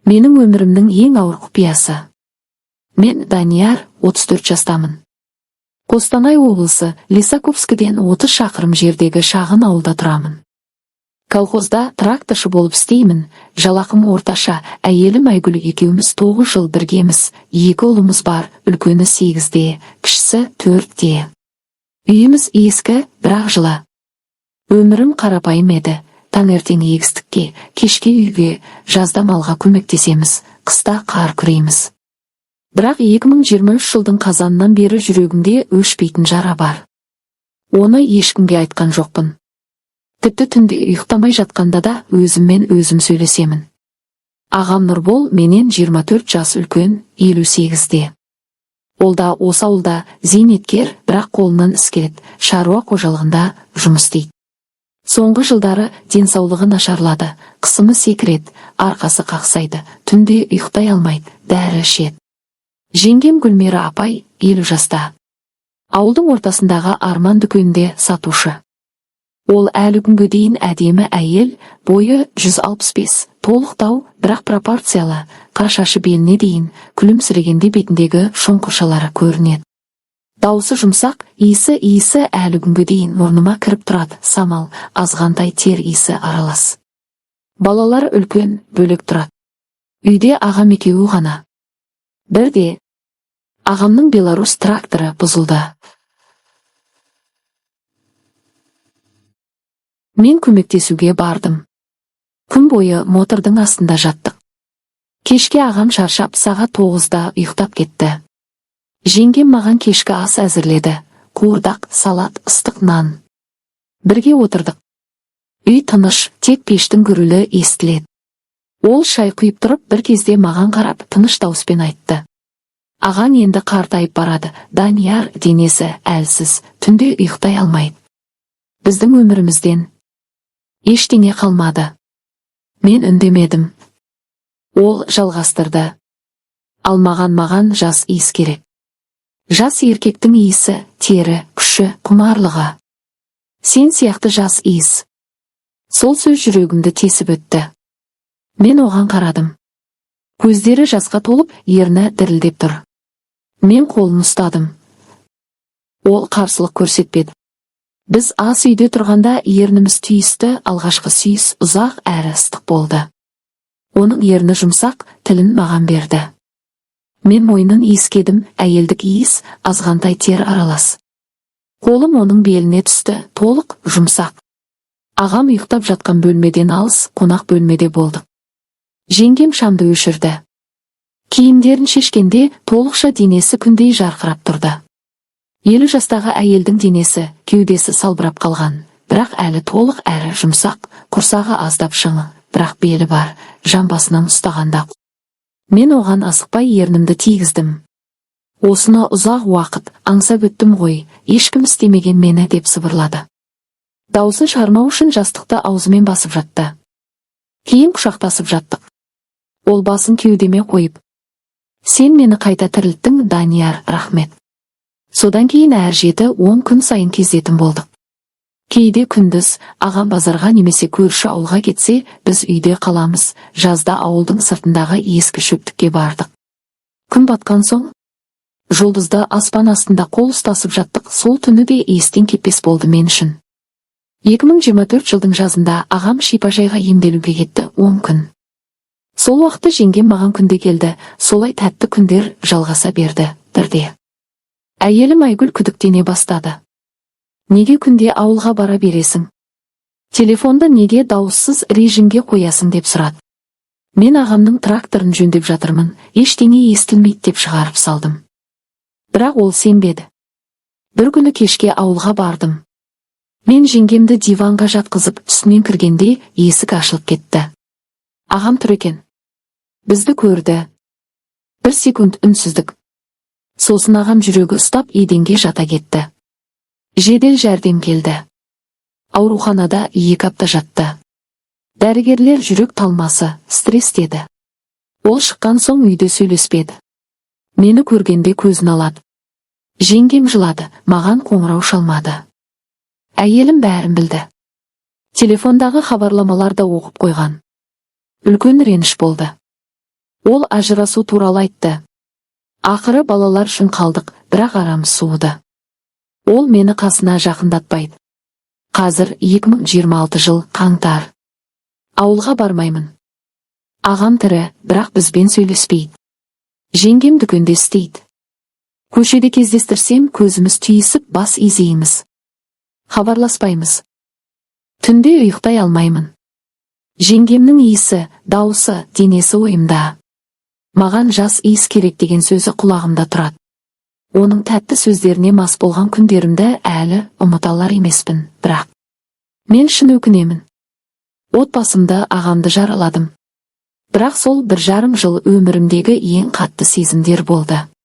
Менің өмірімнің ең ауыр құпиясы. Мен Данияр, 34 жастамын. Қостанай облысы, Лисаковскіден 30 шақырым жердегі шағын ауылда тұрамын. Колхозда тракторшы болып істеймін, жалақым орташа, әйелім Айгүл екеуміз 9 жыл біргеміз, екі ұлымыз бар, үлкені 8-де, кішісі 4-те. Үйіміз ескі, бірақ жылы. Өмірім қарапайым еді. Таңертең егістікке, кешке үйге, жазда малға көмектесеміз, қыста қар күрейміз. Бірақ 2023 жылдың қазанынан бері жүрегімде өшпейтін жара бар. Оны ешкімге айтқан жоқпын. Тіпті түнде ұйықтамай жатқанда да өзіммен өзім сөйлесемін. Ағам Нұрбол менен 24 жас үлкен, 58-де. Ол да осы ауылда зейнеткер, бірақ қолынан іс келеді, шаруа қожалығында жұмыс істейді. Соңғы жылдары денсаулығы нашарлады, қысымы секіреді, арқасы қақсайды, түнде ұйықтай алмайды, дәрі ішеді. Жеңгем Гүлмира апай 50 жаста. Ауылдың ортасындағы Арман дүкенінде сатушы. Ол әлі күнге дейін әдемі әйел, бойы 165, толықтау, бірақ пропорциялы, қара шашы беліне дейін, күлімсірегенде бетіндегі шұңқыршалары көрінеді. Даусы жұмсақ, иісі әлі күнге дейін мұрныма кіріп тұрады, самал, азғантай тер иісі аралас. Балалар үлкен, бөлек тұрады. Үйде ағам екеуі ғана. Бірде ағамның Беларусь тракторы бұзылды. Мен көмектесуге бардым. Күн бойы мотордың астында жаттық. Кешке ағам шаршап сағат 9-да ұйықтап кетті. Жеңгем маған кешкі ас әзірледі. Қуырдақ, салат, ыстық нан. Бірге отырдық. Үй тыныш, тек пештің гүрілі естіледі. Ол шай құйып тұрып, бір кезде маған қарап, тыныш дауыспен айтты. Ағаң енді қартайып барады, Данияр, денесі әлсіз, түнде ұйықтай алмайды. Біздің өмірімізден ештеңе қалмады. Мен үндемедім. Ол жалғастырды. Ал маған жас иіс керек. Жас еркектің иісі, тері, күші, құмарлығы. Сен сияқты жас иіс. Сол сөз жүрегімді тесіп өтті. Мен оған қарадым. Көздері жасқа толып, ерні дірілдеп тұр. Мен қолын ұстадым. Ол қарсылық көрсетпеді. Біз ас үйде тұрғанда ерніміз түйісті, алғашқы сүйіс ұзақ әрі ыстық болды. Оның ерні жұмсақ, тілін маған берді. Мен мойнын иіскедім, әйелдік иіс, азғантай тер аралас. Қолым оның беліне түсті, толық, жұмсақ. Ағам ұйықтап жатқан бөлмеден алыс, қонақ бөлмеде болдық. Жеңгем шамды өшірді. Киімдерін шешкенде толықша денесі күндей жарқырап тұрды. 50 жастағы әйелдің денесі, кеудесі салбырап қалған, бірақ әлі толық әрі жұмсақ, құрсағы аздап шыңы, бірақ белі бар, жамбасынан ұстағанда. Мен оған асықпай ернімді тигіздім. Осыны ұзақ уақыт аңсап өттім ғой, ешкім істемеген мені, деп сыбырлады. Даусын шығармау үшін жастықты аузымен басып жатты. Кейін құшақтасып жаттық. Ол басын кеудеме қойып, «Сен мені қайта тірілттің, Данияр, рахмет». Содан кейін әр 7-10 күн сайын кездесетін болдық. Кейде күндіз ағам базарға немесе көрші ауылға кетсе, біз үйде қаламыз. Жазда ауылдың сыртындағы ескі шөптікке бардық. Күн батқан соң жұлдызды аспан астында қол ұстасып жаттық, сол түні де естен кетпес болды мен үшін. 2024 жылдың жазында ағам шипажайға емделуге кетті 10 күн. Сол уақытта жеңгем маған күнде келді, солай тәтті күндер жалғаса берді. Бірде әйелім Айгүл күдіктене бастады. Неге күнде ауылға бара бересің? Телефонды неге дауыссыз режимге қоясың, деп сұрады. Мен ағамның тракторын жөндеп жатырмын, ештеңе естілмейді деп шығарып салдым. Бірақ ол сенбеді. Бір күні кешке ауылға бардым. Мен жеңгемді диванға жатқызып, түсінен кіргенде есік ашылып кетті. Ағам тұр екен. Бізді көрді. Бір секунд үнсіздік. Сосын ағам жүрегі ұстап еденге жата кетті. Жедел жәрдем келді. Ауруханада 2 апта жатты. Дәрігерлер жүрек талмасы, стресс деді. Ол шыққан соң үйде сөйлеспеді. Мені көргенде көзін алады. Жеңгем жылады, маған қоңырау шалмады. Әйелім бәрін білді. Телефондағы хабарламаларды оқып қойған. Үлкен реніш болды. Ол ажырасу туралы айтты. Ақыры балалар үшін қалдық, бірақ арамыз суыды. Ол мені қасына жақындатпайды. Қазір 2026 жыл, қаңтар. Ауылға бармаймын. Ағам тірі, бірақ бізбен сөйлеспейді. Жеңгем дүкенде істейді. Көшеде кездестірсем, көзіміз түйісіп, бас изейміз. Хабарласпаймыз. Түнде ұйықтай алмаймын. Жеңгемнің иісі, дауысы, денесі ойымда. Маған жас иіс керек деген сөзі құлағымда тұрады. Оның тәтті сөздеріне мас болған күндерімді әлі ұмыта алар емеспін, бірақ мен шын өкінемін. Отбасымды, ағамды жараладым. Бірақ сол 1,5 жыл өмірімдегі ең қатты сезімдер болды.